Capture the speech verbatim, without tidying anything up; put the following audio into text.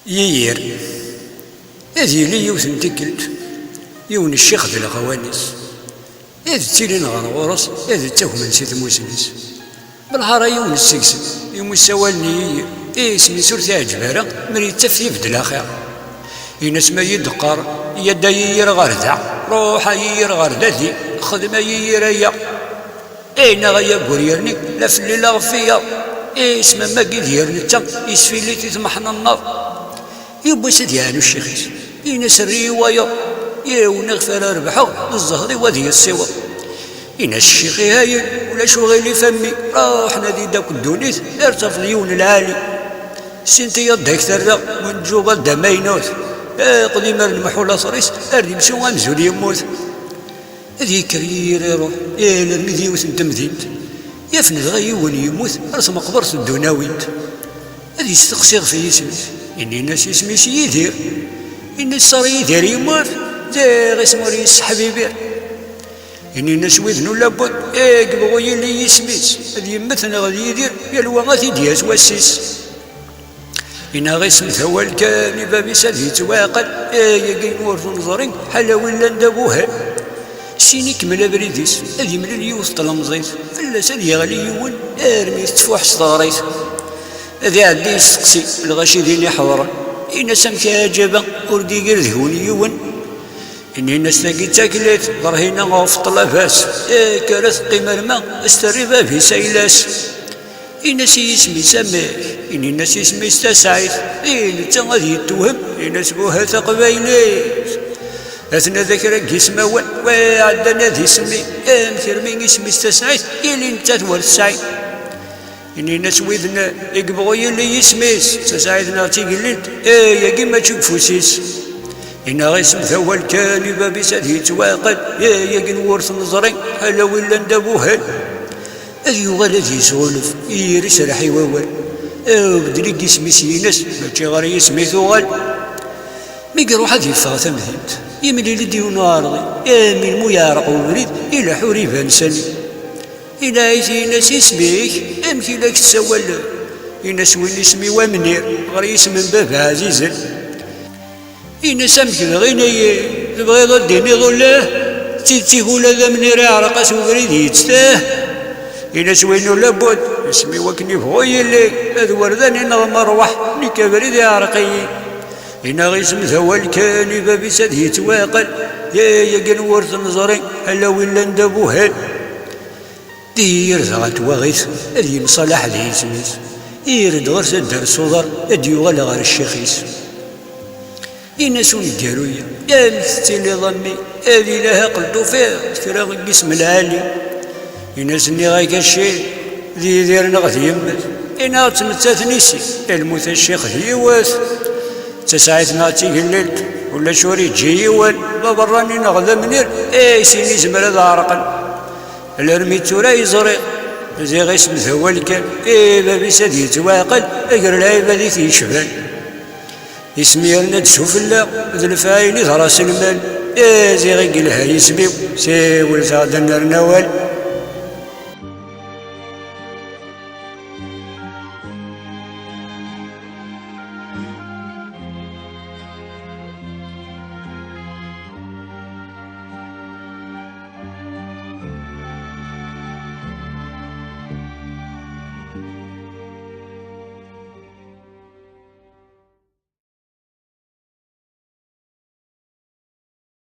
Yiyir. Ad yili yiwet n tikkelt, yiwen n ccix d leɣwan-is, ad ttilin ɣer ɣur-s, ad ttagmen si tmusni-s. Belḥara yiwen seg-sen, imu ssawalen i Yiyir, i isem-is ur t-iɛǧib ara, mer yettaf yebdel axir. Ini-as ma yi-d-qqar, yadda Yiyir ɣer da, ruḥ a Yiyir ɣer da di, xdem a Yiyir aya. Ay neɣ ay aggur yerni, la fell-i la ɣef-iya. Isem am wagi d yir netta, yesfili-t i tmeḥna n nnaḍ. Yiwwas ad yeɛnu ccix-is, ini-as err-iyi wayeḍ, yiwen iɣef ara rebḥeɣ, d zzher-iw ad yessiweḍ. Ini-as ccix ihayen, ulac uɣilif a mmi, ruḥ nadi-d akk ddunit, ar tafeḍ yiwen lɛali. Ssinti ad d-ak-terreɣ, win tjubaḍ d amaynut, aqdim ar nemḥu later-is, ar d imsu amzun yemmut. Ad yekker Yiyir iruḥ, alarmi d yiwet n temdint, yaf-n dɣa yiwen yemmut ar tmeqbert n Dunawint. Ad yesteqsi ɣef yisem-is, inin-as isem-is Yidir. Ini-as sar Yidir yemmut, ziɣ isem ur yesseḥbibir. Inin-as widen ulabbud, i yebɣu yili yisem-is, ad yemmet neɣ d Yidir, yal wa ad t-id-yas wass-is. Inaɣ isem d awal kan, i bab-is ad yettwaɛqel, ayagi ur t-neẓri, ḥala win llan d abuhal. Syin ikemmel abrid-is, ad yemlil yiwet n tlemẓit, fell-as ad yeɣli yiwen, armi tettfuḥ s teɣrit. Ad iɛeddi yesteqsi lɣaci din iḥeḍren, in-as amek a Ɛǧaba, ur d-igir deg-wen yiwen. Inin-as tagi d taklit, berhina ɣef ṭṭlaba-s, akka ara teqqim arma s-terri bab-is ayla-s. Ini-as i yisem-is amek? Inin-as isem-is Tasaɛit. I netta ad yettewhem, in-as buha taqbaylit. Atna da kra n yismawen, wa iɛeddan ad isemmi, amek armi isem-is Tasaɛit, yili nettat wer tesɛi. Inin-as widen, i yebɣu yili yisem-is, d Tasaɛit neɣ d tigellilt, ayagi mačči deg ufus-is. Inaɣ isem d awal kan, i bab-is ad yettwaɛqel, ayagi n wur t-neẓri, ḥala win llan d abuhal. Ad yuɣal ad yesɣulef, Yiyir iserreḥ i wawal. Abeddel i yisem-is ines, mačči ɣer yisem i tuɣal. Mi iruḥ ad yeffeɣ tamdint, yemlil-d yiwen uɛerḍi, am ilmu yeɛreq ubrid, ileḥḥu ur iban sani. Ilaɛi-t, in-as isem-ik, amek i la k-tessawaleḍ? In-as win isem-iw Amnir, ɣer yisem n baba ɛzizen. Ini-as amek dɣin ay tebɣiḍ ad d-tiniḍ ulah? D tidet-ik ula d amnir iɛreq-as ubrid yettah? Ini-as win ulabbud, isem-iw akken ibɣu yili, ad werdan ineɣ merwaḥ, nekk abrid iɛreq-iyi. Inaɣ isem d awal kan, i bab-is ad yettwaɛqel, yayagi n wur t-neẓri, ala win llan d abuhal. Di yir dɣa n twaɣit, ad yemṣalaḥ d yisem-is. Ired ɣer taddart s uḍar, ad d-yuɣal ɣer ccix-is. Ini-as uneggaru-ya, amek tettiliḍ a mmi? Ad ilah aql tufiḍ kra n yisem lɛali. Ini-as nniɣ-ak a cci, d Yidir neɣ d yemmet. Inaɣ-tt nettat n isi, lmut a ccix d yiwet. D tasaɛit neɣ d tigellilt, ulac ur iǧǧi yiwen, d aberrani neɣ d amnir, ay sin izmer ad ɛerqen. Alarmi d tura i ẓriɣ, ziɣ isem d awal kan, i bab-is ad yettwaɛqel, ager lɛibad i t-yecban. Isem yerna-d s ufella, d lefɛayel i d ras lmal, i ziɣ i yelha yisem-iw, siwlet-aɣ-d ad nerr awal.